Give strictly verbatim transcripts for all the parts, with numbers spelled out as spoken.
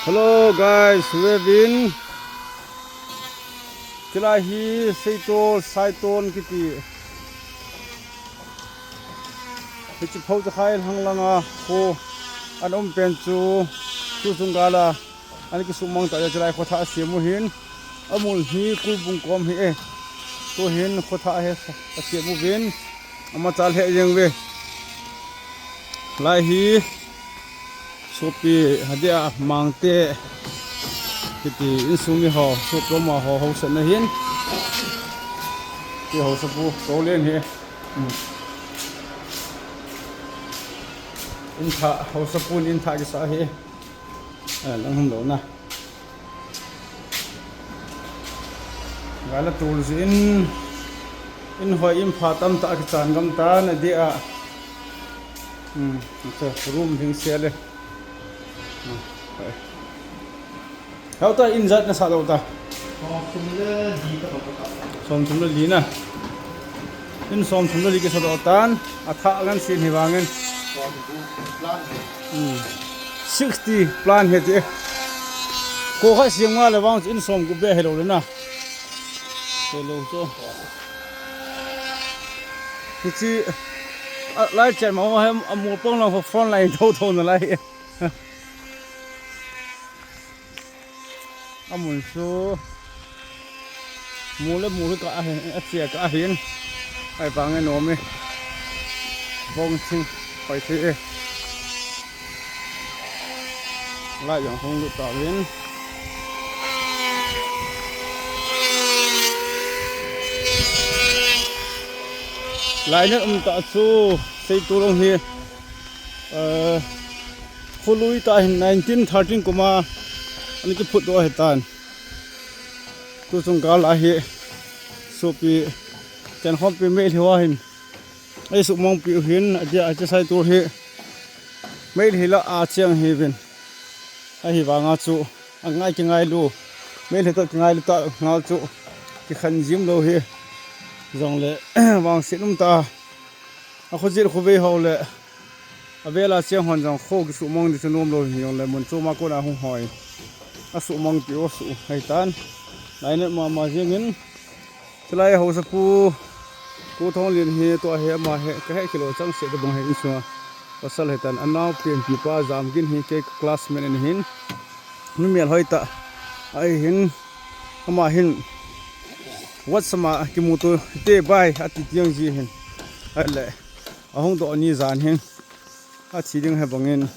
Hello guys, we've been. Chulai hi Seitol, Saiton kiti. Hiche Phou Chakhai lhang langa kho ana um pen chu, tuchung gala ana kisumang ta, chulai kho thah asem u hin. Amul hi Kulbung kom hi e. Tuhin kho thah hi asem uvin. Ama chal he jeng ve. Lai hi Sopi, adia Mangte kiti insung mi ho, sopi ma ho, haosa na hin. Ti haosapu, Tolen hi. Hmm. In thah, haosapu in thah kisa hi. Eh, lang hum lo na. Gal atul jin, in hoi in pha tamtah kichan gam tan adia. Hmm, acha, room ding sia le. Hmm, hoi. Hauta in jat na sa lo ta. Som thum le li ka ba ka. Som thum le li na. In som thum le li kisa lo tan, athah ngan sin hi vangin. Som thum plan. Hmm. Sixty plan hi ti. Kho khat sem nga le vang in som gup be hello le na. Hello so. Hiche, a, lai chen ma ho hem, amul pong lang ho front line tho tho na lai. Amun chu. Mu le mu hi ka ahin, achia ka ahin. Ai, vang e nom e. Vong ching, pai thei e. Lai jong hung lut ta vin. Lai na um ta chu, Seitol hi. Eh, kholui ta hin nineteen thirteen kuma ana kiphut doh ahi tan. Tuchung gal ahi, sopi, Tenkhompi Meitei ho hin. Ei sumang piu hin, adia, adia Seitol hi. Meitei la acheng hi vin. Ahi vanga chu, angai kingai lu. Meitei toh kingai lu ta ngal chu. Kikhen jim lo hi. Jong le, vangset um ta. Akho jit khovei ho le. Avela cheng hon jong kho kisumang di chu nom lo hi jong le mun chom a kona hung hoi. Asumang piu asu ahi tan. Lainat mama jeng in. Chulai haosapu. Pu Thonglin hi tua hi ama hi. Ka he kilo chang se de bang hi insung a. Pasal ahi tan. Anao pianpi pa Jamgin hi kei classmate ahin. Mi mel hoi ta. Ahin. Ama hin. WhatsApp a kimuto te bai ati tiang ji hin. Ahile. Ahung doh ni jan hin. Athi ding ahi bangin,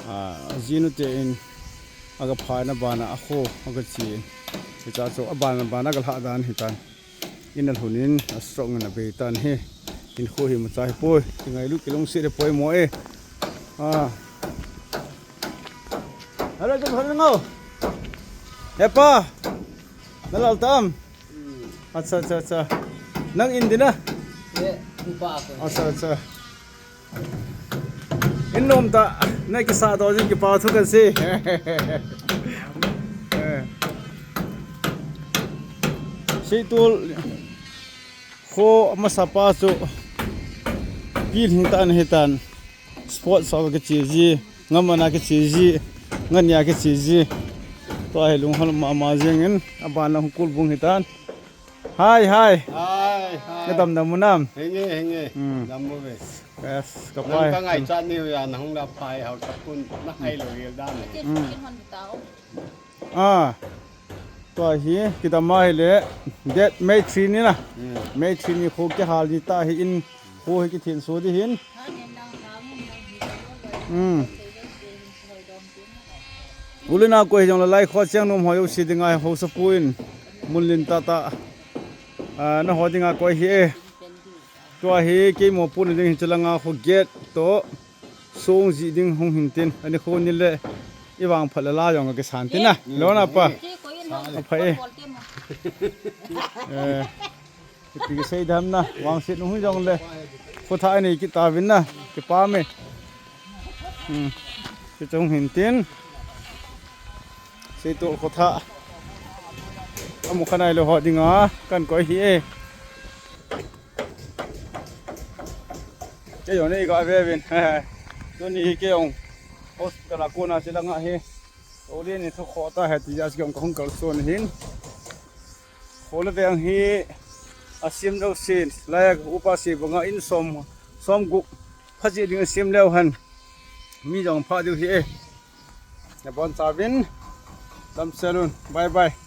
ah, jinu te in, aga phaina bana akho, aga chi. Hicha chu abana bana aga lha dan hitan. In alhun in, a strong in abei tan hi. In kho hi macha hi poi. Kingailu kilungset hi poi mo e. Ah. Hello, tu hello ngo. Hepa. Nalal tam. Acha, acha, acha. Nang in dina? Ye, upa ko. Acha, acha. In nom ta, na kisa doh jin kipa thu kan sei. Eh. Seitol kho masa pa chu pi hing tan hitan. Sport sa kiche ji, ngamana kiche ji, ngania kiche ji. Tua hi lunghang mama jeng in, aban lang Kulbung hitan. Hai, hai. Hai, hai. Ka dam dam u nam? Henge, henge. Hmm. Dam u ve. Yes, ka pai. Nang ka ngaichat ni u ya, nahung la pai hao ta pun, na hai lo yel dan e. Hmm. Ah. Tua hi, kidam a hile, date May three ni na. Hmm. May three ni kho kihal ni ta hi in, kho hi kithin so di hin. Hmm. U le nao koi hi jong le lai kho cheng nom ho jouse dinga haosapu in mun len tah tah, ah, na ho dinga koi hi e. Tua hi keimo pun ding hi chulanga kho gate toh song ji ding hung hin tin. Ani kho ni le i vang phat le la jong ka kisan tin na. Lo na pa. Apha e. Eh. Ipi kisei dam na, vangset u hi jong le. Kho thah anei kit ta vin na, kipa me. Hmm. Kichung hin tin. Seitol kho thah. Amu khanai lo ho dinga, kan koi hi e. Kei jong nei ga ve vin. Tuni hi kei jong hospital a kona che langa hi. Ole ni thu kho ta he ti ja si kong kong kal son hin. Khole veng hi asim lo sin, layak upa si banga in som, som guk phaji ding asim leo han. Mi jong pha diu hi e. Na bon chavin, lam salon, bye bye.